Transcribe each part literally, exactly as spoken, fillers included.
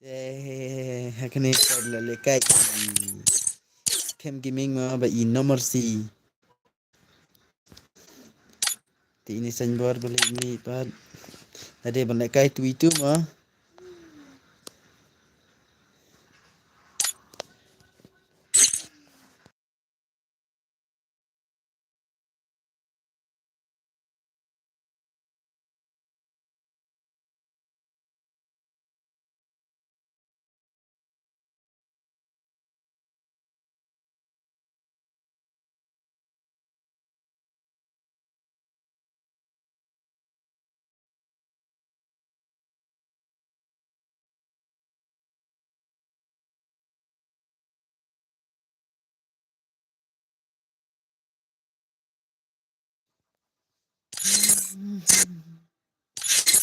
Te ha kane ka la lehkai Skhem Gaming mo ba i No Mercy. Te ine saiñbor ba leh ine pat. Lada ban lehkai tu itu mo.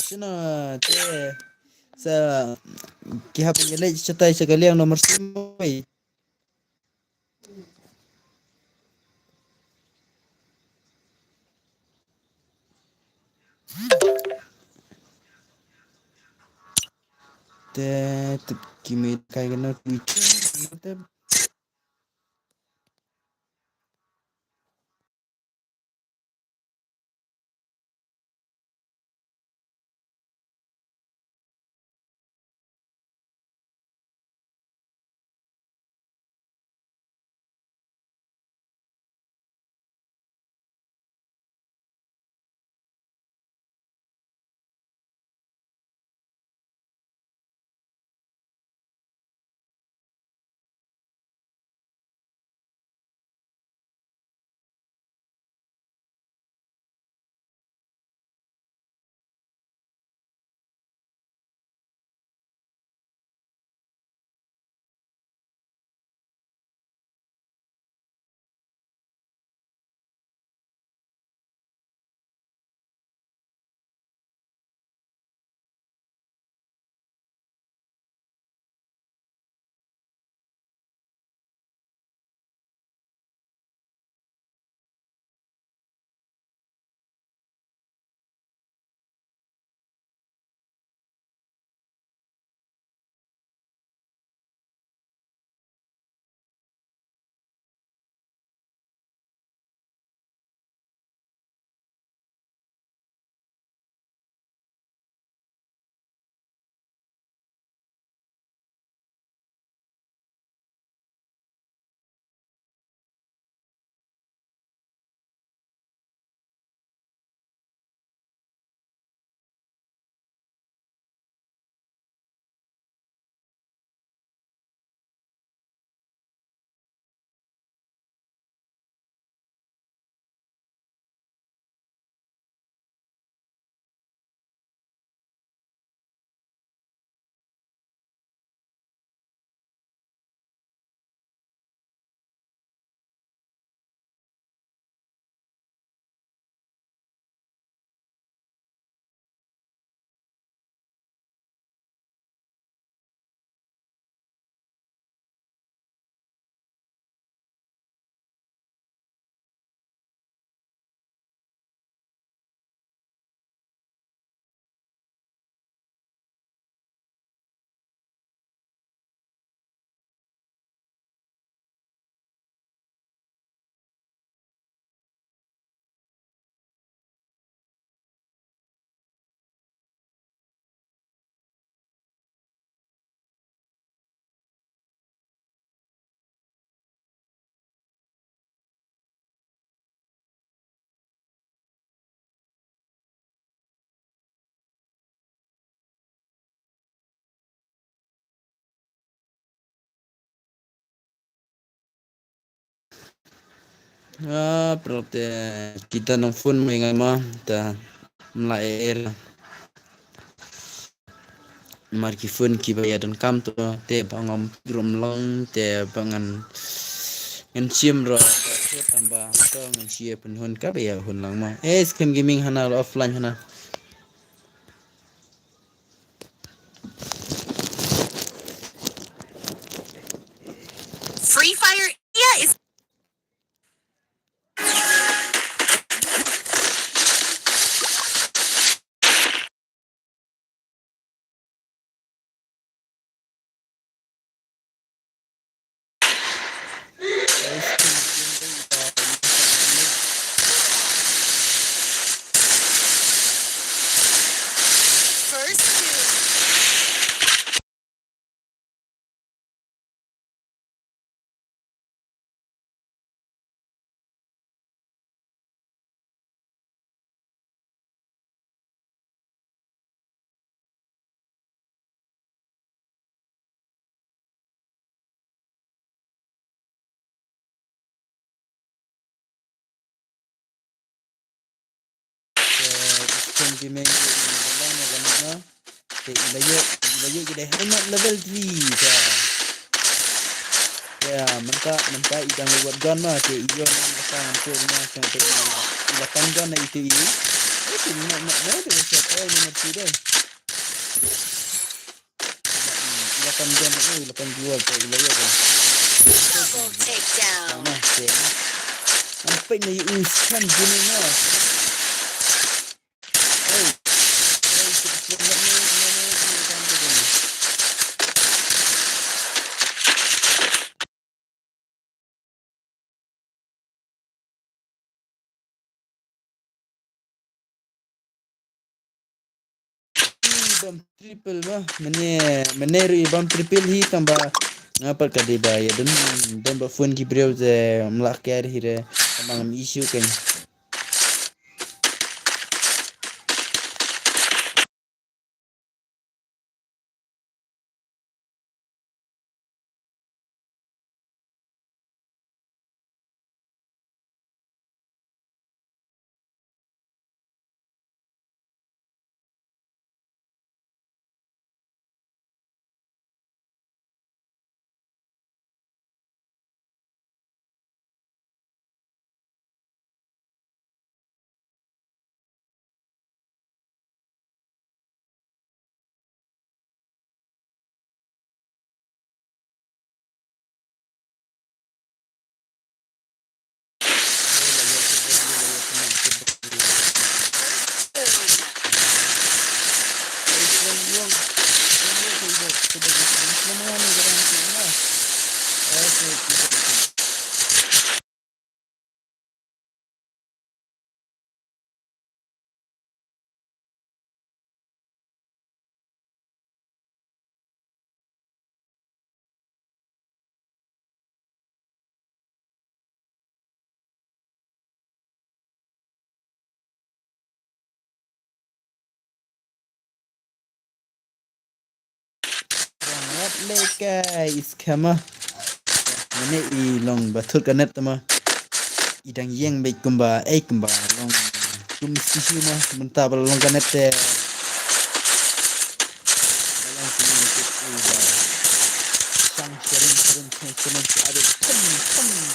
Shano te sa ki hap ïaleit shatai sha ka liang No Mercy mo. Te tip ki mei kai kano tweet. Te Ah, pyrthei kita nang phone mai ngai ma ta mla er. Mar ki phone kiba ïa donkam to te ba ngam rum long te ba ngan ngan shim ro tamba to ngan shim pynhun ka ba ïa hun lang ma. Eh, Skhem Gaming hana lo offline hana. Free Fire, yeah, is Gaming, Gaming, Gaming, Gaming, Gaming. Te i la ïoh, i la ïoh ki dei high note level three te. Te mynta, mynta i dang wad gun ma te i ïoh na ka tang te na ka te i la pan gun na itu i. Te na na na te sa oi na tu dei. I la pan gun na i la pan gun te i la ïoh. Double takedown. Na te. Am pek na i u scan gini na. Bam triple ma, mane, mane ruh i bam triple hi tang ba nga pat ka dei ba ïa don, don ba phone ki briew te ym lah carry hi re, tang ba ngam issue kein. Ngat le ka is kama. Mane i long ba thut ka net ma. I dang ïeng beit kumba, ei kumba long kum shisha ma, mynta ba long ka net te. Ba long kum shisha ba. Shang sharing, sharing, sharing, sharing, sharing, sharing.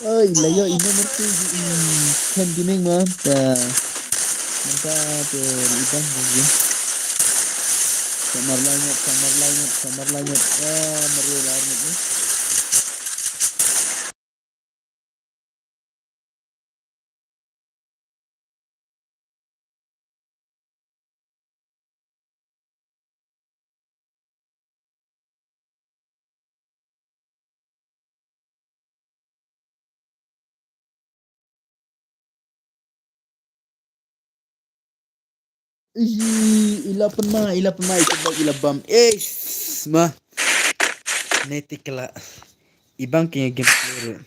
Oi, la ïoh ine mertu i Ken Gaming ma ta. Mynta te i ban lagi. Samar lanyet, samar lanyet, samar lanyet. Ah, mari lanyet ni. Ih, ila pynma, ila pynma, ila bam, ila bam. Eish, ma. Neti kala. Ibang kaya game player.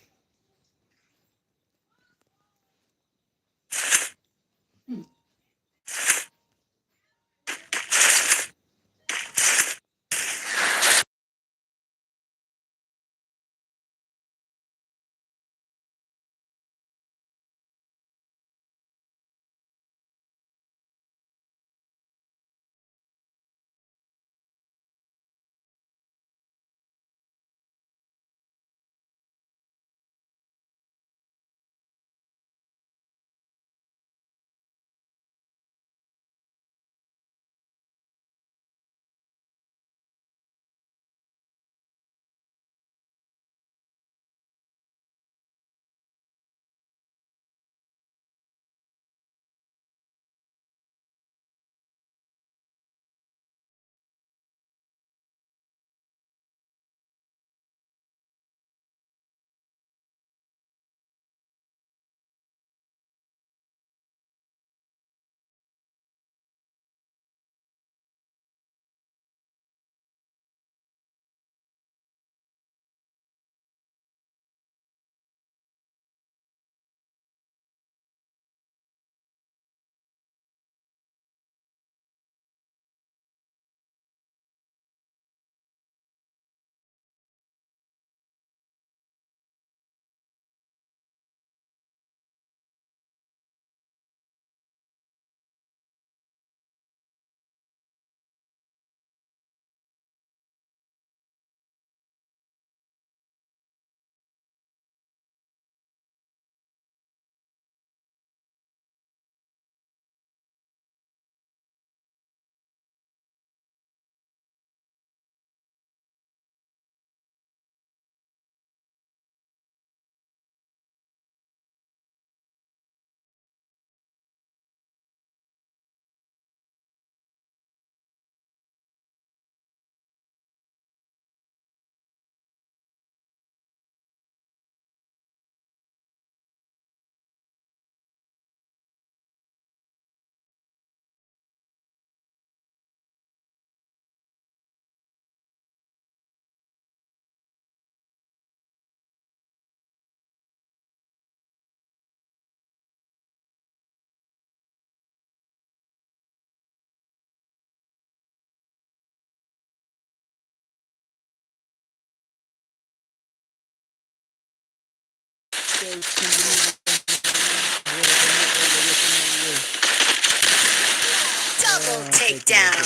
Double takedown.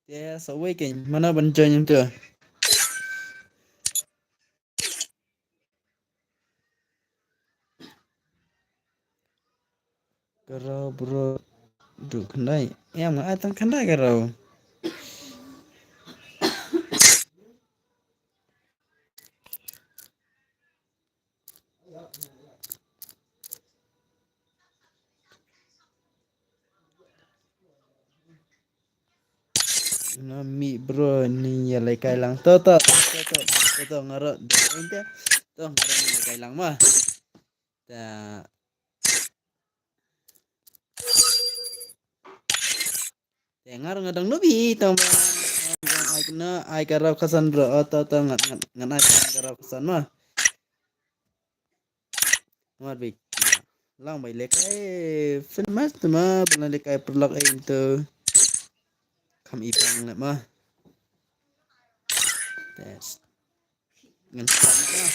Te sa wei kein, mano ban join ïa uto? Ka rau bro. Du khyndai. Ïa ma ai tang khyndai ka rau. Na mi bro ni ïa lehkai lang. To to to to to to nga rot de ente. To nga rot ni lehkai lang ma. Ta. Te ngar nga dang nubi tang ba ai kena ai ka rau khasan bro. Oh to to ngat ngat ngat ai ka rau khasan ma. Ngat bi lang bai lehkai film mas tu ma bala lehkai perlok ai tu. Kam ibang le ma. Tes. Ngan start ma.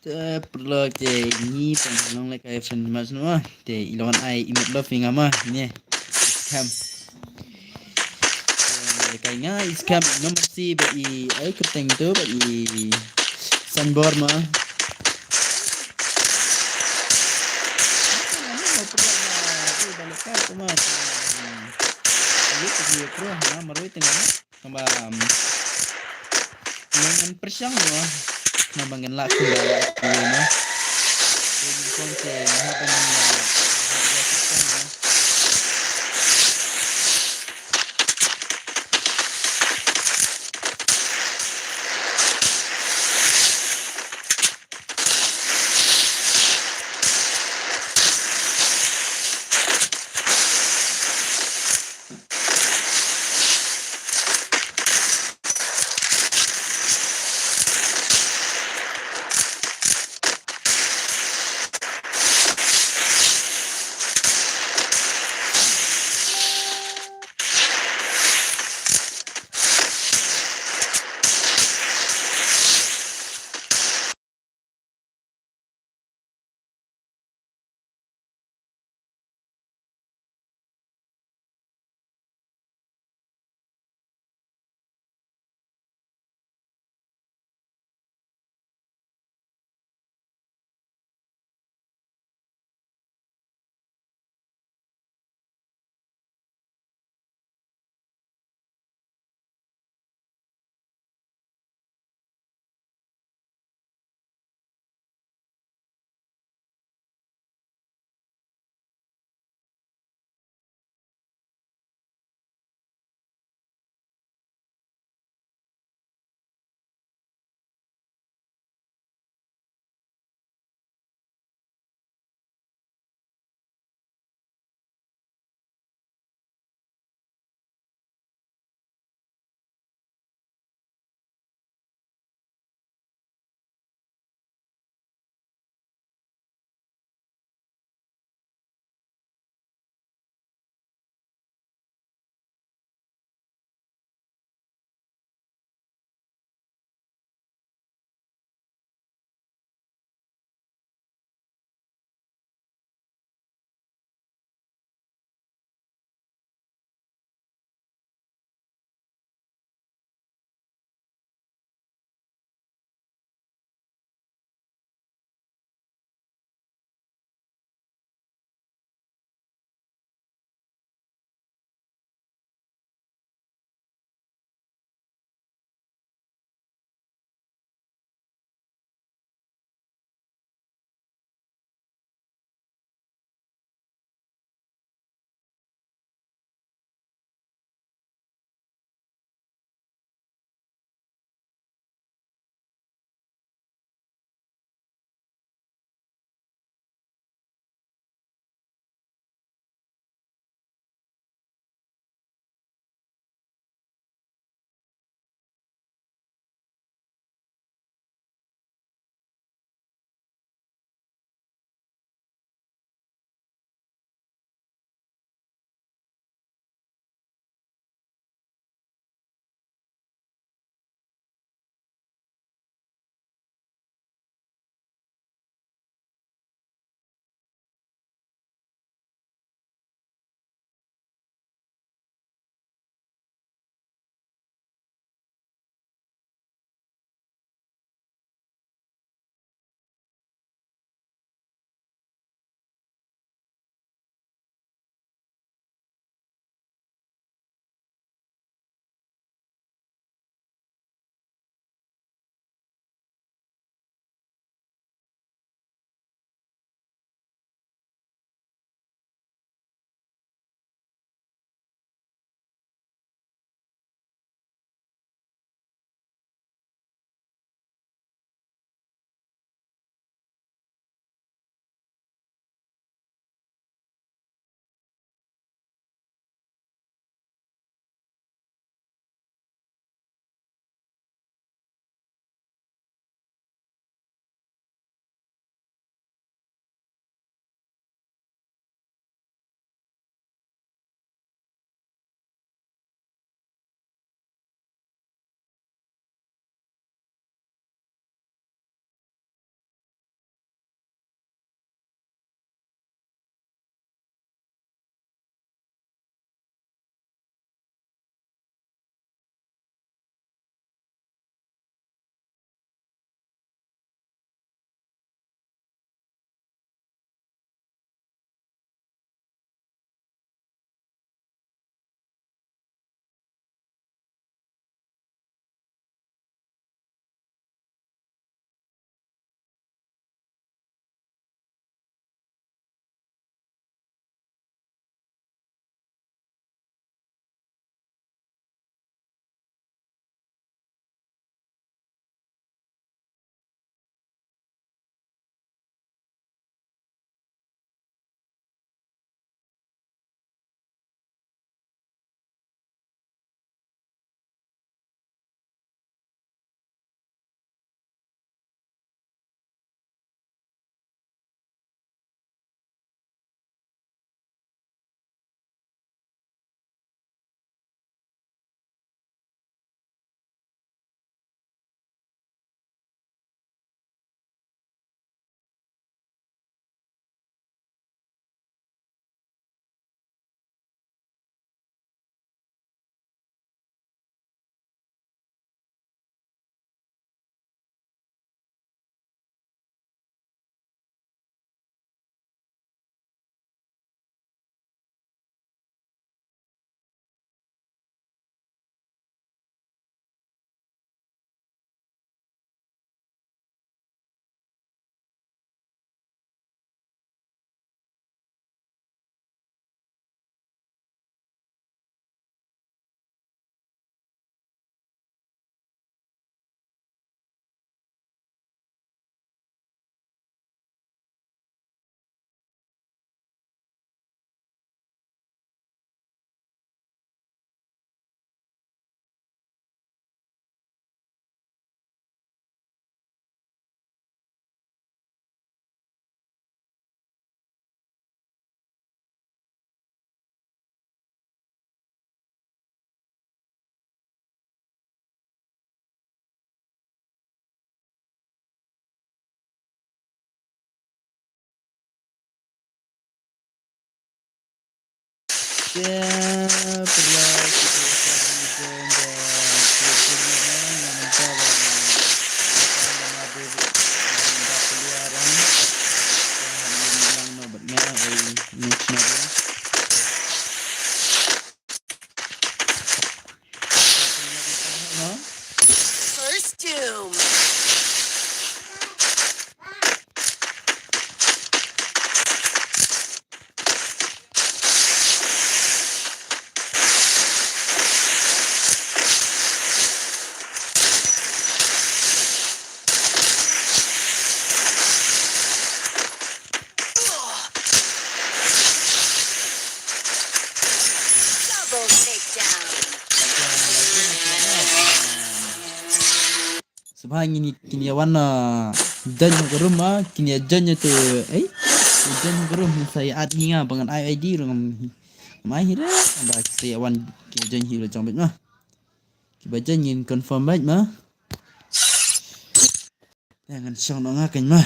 Te pyrlok te ngi pang long le kai friend mas no. Te i long ai i mut lo finga ma ne. Kam. Te kai nga is kam no masi ba i ai kyrteng tu ba i sanbor ma. Marwei tengah. Namba, um, ngan pyrshang mo. Namba ngan lah kumba lah kumba mo. Jadi kong te ngan hap ngan lah. Yeah, pula kita akan join the, kita akan join the, kita akan join the, kita akan join the, First Doom. Double takedown. Sngewbha ngin, ngin ïa wan, ah, join ha ka room, ah, ngin ïa join ïa tu, eh? Ïa join ha ka room, sa ïa add hi nga ba ngan ai I D ruh ngam, ngam ai hi re, ba sa ïa wan, ngin ïa join hi ruh jong bad ma. Kiba join ngin confirm bad ma. Te ngan shong noh nga kein ma.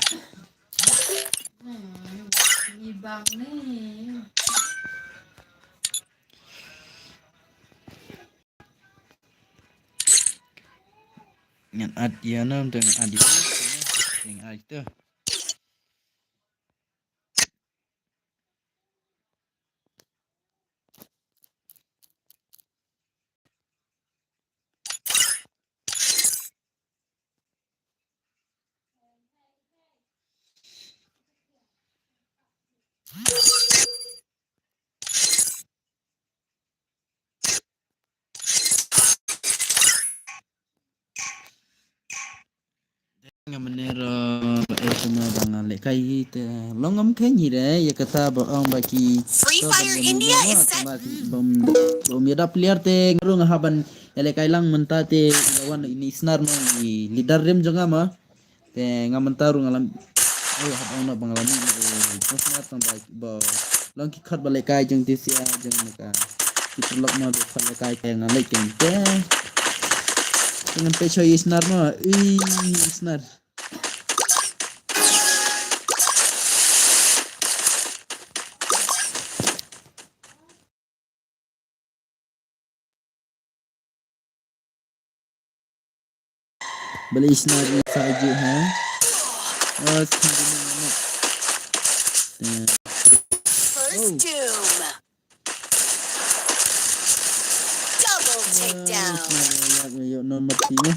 Ngan add ïa na, ngan add ïa na. Ngan add ïa na. Nga mynne ruh ba eh kumno ba nga lehkai te long ngam kheiñ hi re ïa kata ba ong ba ki Free Fire India is set. Ba ki bom bom ïa da player te nga ruh nga hap ban ïa lehkai lang mynta te ïa wan ini Snar ma i leader rim jong nga ma. Te nga mynta ruh nga lam. Ai hap ong na ba nga lam ni, eh, bos na tang ba ba long ki khot ba lehkai jong T C A jong na ka. Ki paralok ma ba khot lehkai te nga lehkai te. Te ngan peit sha i Snar ma. Ui, Snar. Balei i Snar i sa ji ha? Oh, skin ni. First Doom. Double takedown. Snar ïa, ïa, ïa, number three ni.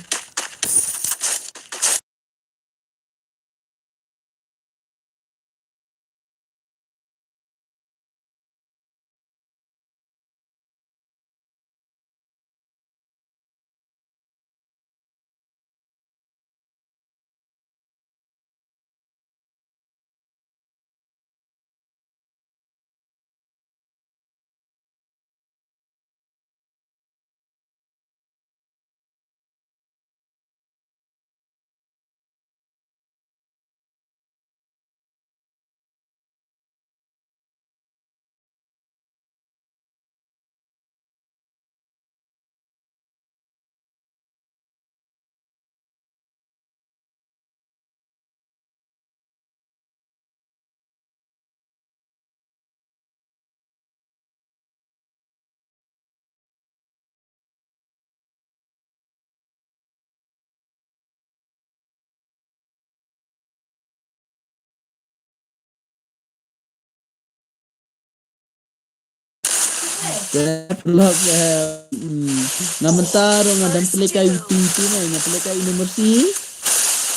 Te paralok, eh, mm, nga mynta ruh nga dang pynlehkai ïa u tu tu nga, nga pynlehkai ïa u No Mercy.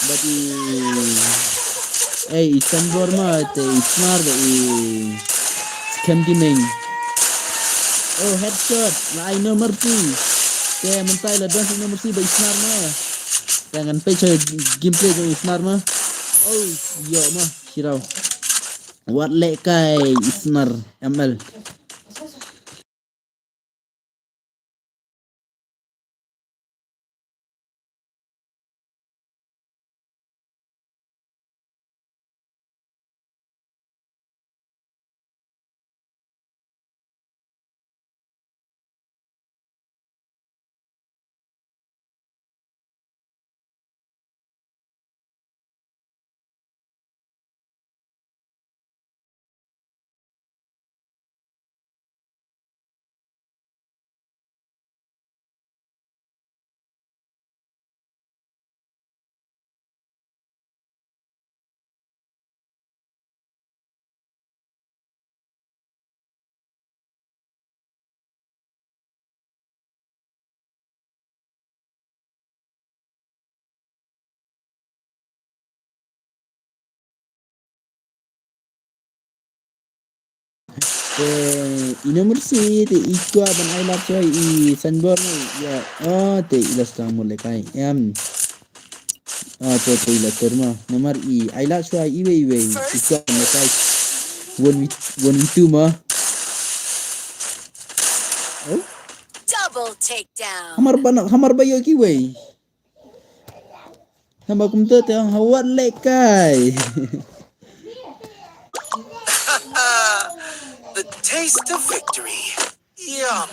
Bad i, eh, i Sembor ma te i Snar bad i Scam Gaming. Oh, headshot. La ai No Mercy. Te mynta la don No Mercy bad i Snar ma. Te ngan peit sha gameplay jong i Snar ma. Oh, ïoh ma. Shiraw. Wat lehkai i Snar M L. Te i Nomar Six te i kwah ban ai lad shuwa i Sanbor na, ïa. Oh, te i la sdang mut lehkai. Em. Ah, te, te i la ter ma. Namar i ai lad shuwa iwei iwei. I kwah ban lehkai. One v, one v two ma. Oh? Double takedown. Hamar ba na, hamar ba ïoh kiwei. Haba kumta te ong ha wat lehkai. The taste of victory. Yum.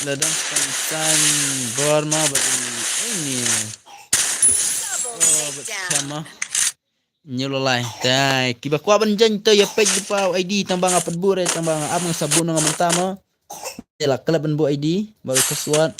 Lada pynsan bor ma ba di ini. Oh, ba chama. Ñu la lai. Tai kiba kwah ban join to ïa page lypa u I D tang ba nga pat buh re tang ba nga ap nga sa buh na nga mynta ma. Te la klet ban buh I D baroh ka suat.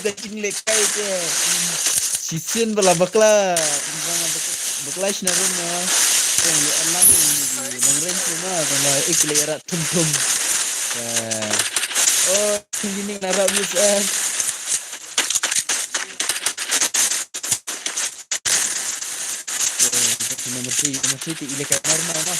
Daging lekai te. Shisien bala bakla. Bakla shna rum ma. Kong ya alang nang ren ma. Kong la ik le rat tum tum. Oh, ini narap yus eh. Number three, number three ti ilaka normal ma.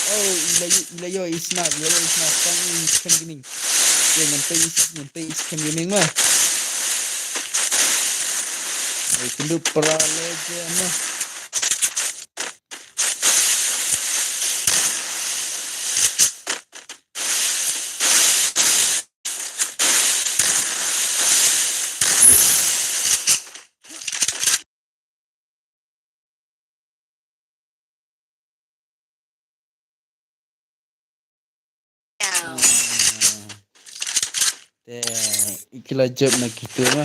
Oh, ila yu, ila yu isnar, ila yu isnar, kan i kan gini. Ye, nyampe is, nyampe is kan gini ma. Ay, kendu para legend ma. Te, ikila jop na kitu ma.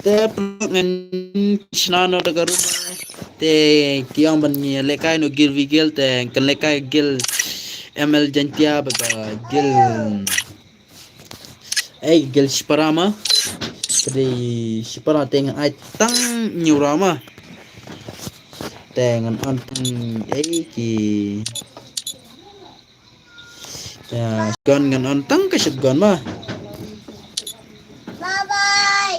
Te pynlong ngan shna noh da ka room. Te ki ong ban ïa lehkai noh guild V guild, te kan lehkai guild M L Jaintia bad ka guild, eh, guild shipara ma. Ka dei shipara te ngan ai tang hynñiew ra ma. Te ngan on tang, eh, ki, ïa, shotgun, ngan on tang ka shotgun ma. Bye bye.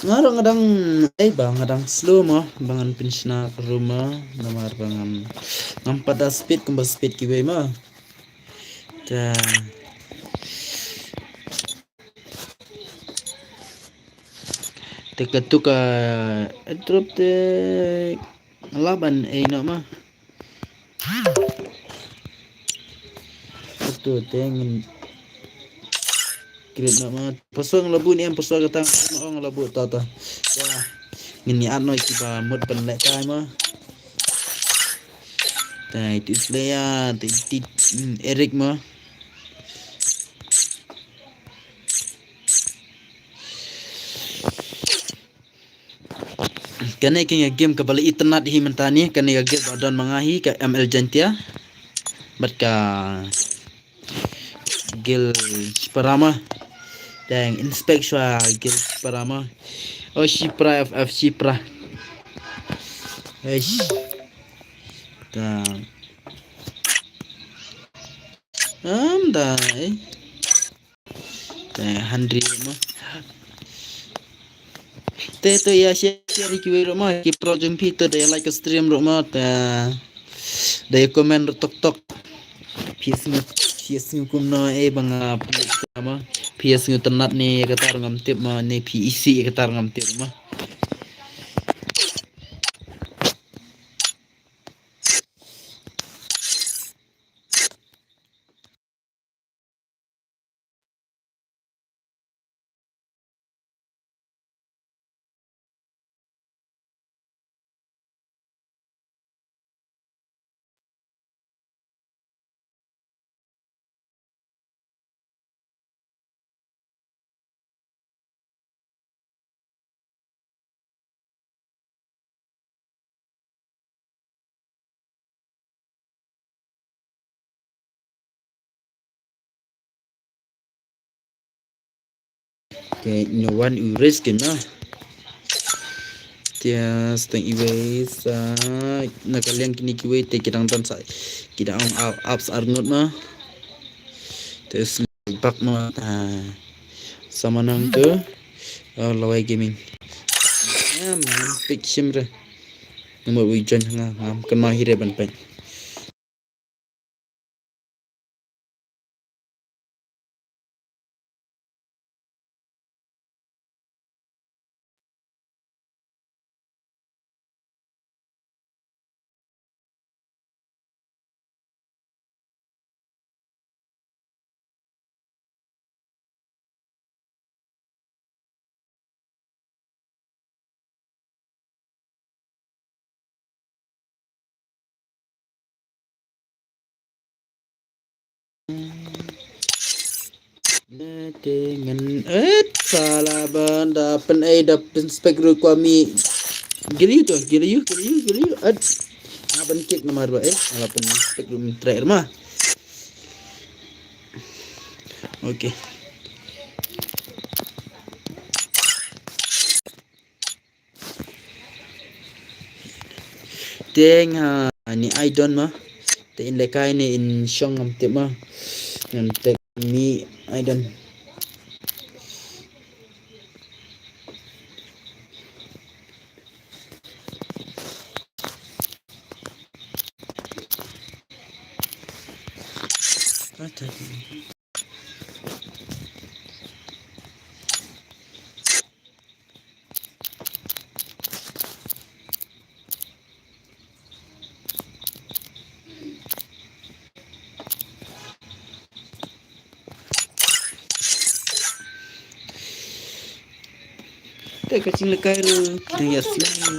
Nga ruh nga dang, eh, ba nga dang slow mo ba ngan pynshna ka room mo, namar ba ngan, ngam pat da speed kumba speed kiwei mo. Ta. Te katu ka airdrop te nga lah ban ei noh ma. Katu te ngin create noh ma. Password nga la buh ne em, password kata nga la buh, ta ta. Ya. Ngin ïa add noh kiba mut ban lehkai ma. Ta itu player, ta itu, mm, Eric ma. Kane ka game kaba la itynnad hi mynta ne, kane ka game ba don ma nga hi ka M L Jaintia bad ka guild shipara ma. Dang inspect shuwa guild shipara ma. Oh, shipara F F shipara. Eish. Dang. Am dai. Te hynriew ruh mo. Te to ïa share, share ïa kiwei ruh mo, ki pro jong phi to da ïa like ka stream ruh mo, te da ïa comment ruh tok tok. Phi sngew, phi sngew kumno, eh, ba nga pynlong mo. Phi sngew tynnad ne ïa kata ruh ngam tip mo, ne phi isih ïa kata ruh ngam tip mo. Te nyo wan u raise kine. Te steng iwei sa na ka liang kine kiwei te ki dang don sa ki dang ap, ap sa arngut ma. Te sli bak ma ta sama nang tu. Oh, Lawai Gaming. Em, em, pick shim re. Ngam wi join nga, ngam kynmaw hi re ban pek. Te ngan et sala ban da pyn ei da pyn spek ruh kwa mi. Giliu tu, giliu, giliu, giliu. Et. Nga ban kit namar ba eh. Ala pyn spek ruh mi try ma. Okay. Te nga ni I don't ma. Te in lekai ni in shong ngam tip ma. Ngam tip ni I don't. Ka jingïalehkai ruh dang ïa sien.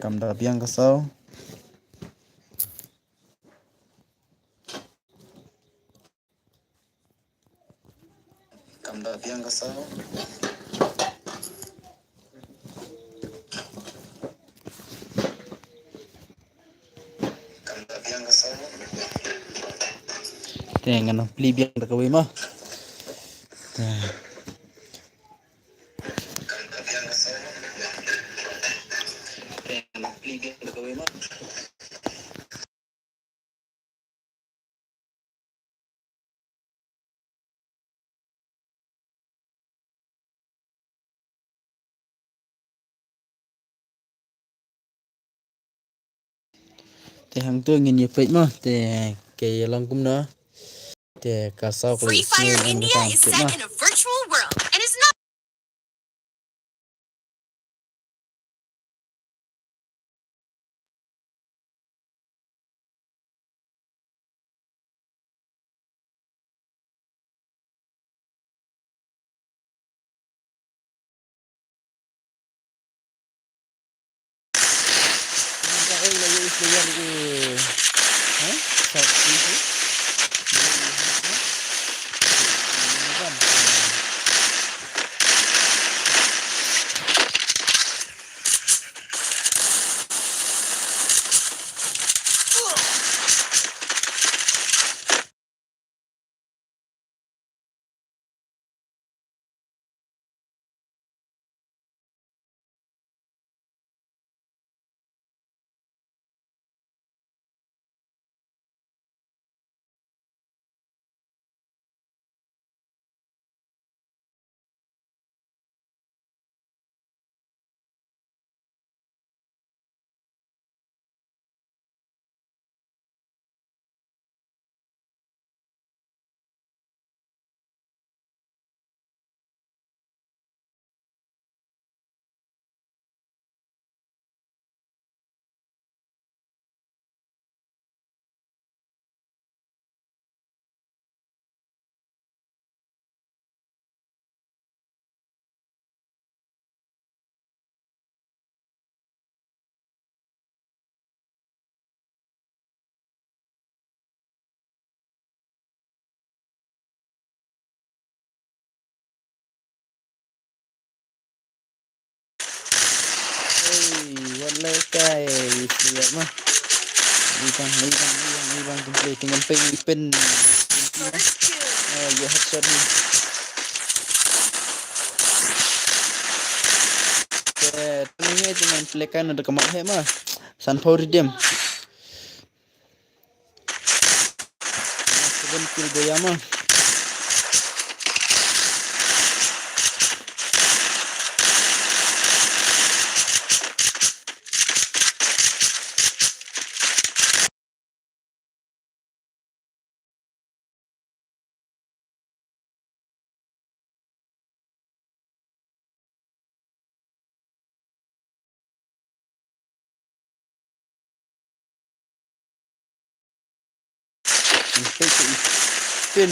Kam da biang ka saw. Kam da biang ka saw. Kam da biang ka saw. Te ngan plie biang da kawei mo. Te. Kam da biang ka saw. Te ngan plie biang da kawei mo. Te hangto ngin ïa peit mo, te ka ïa long kumno. Te ka saw ka la Free Fire India is set in a virtual world and is not Hey, wat leh kai, player ma. Ibang, ibang, ibang, ibang, play, tinggal ping, pin. Oh, ya headshot ni. Te, tang ngi tinggal play kan ada kemak he ma. Sanpho redeem. Seven kill boya ma. Pin, pin, pin, pin.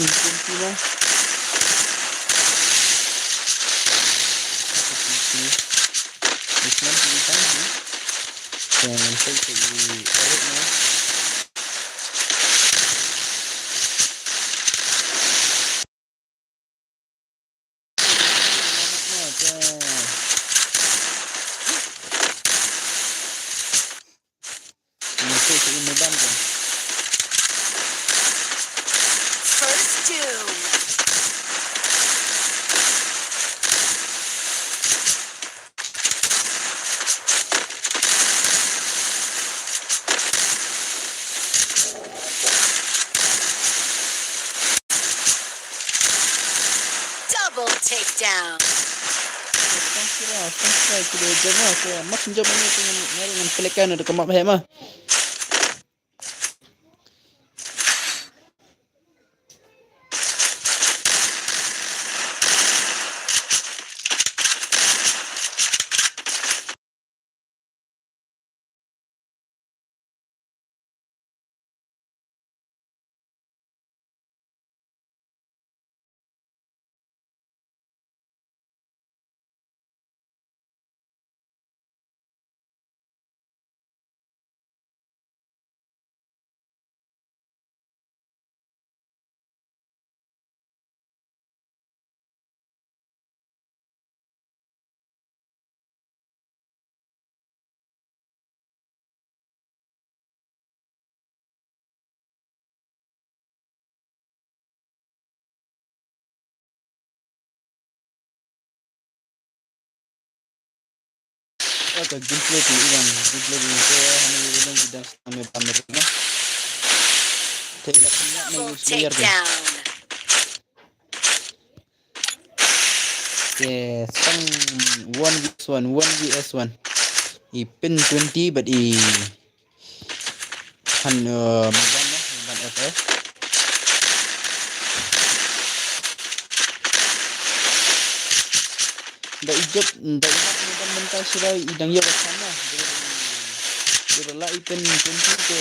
First doom. Double takedown. ka gameplay phi ïohi, gameplay phi ïohi, hangne ïohi ki dang sdang me ban me rung na. Te la pynïap na u slayer ka. Te sdang one versus one, one versus one. I pin twenty bad i han, uh, me ban na, me ban F F. Da i jop, da i hap me ban mynta shuwa i dang ïoh ka kham na. Ïoh la i pin twenty te.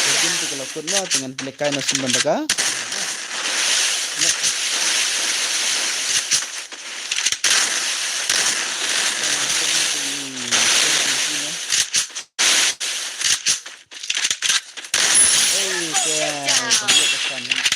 Te jin te ka la kut na, te ngan pynlehkai na sum ban da ka. Ei, te, te, te, te,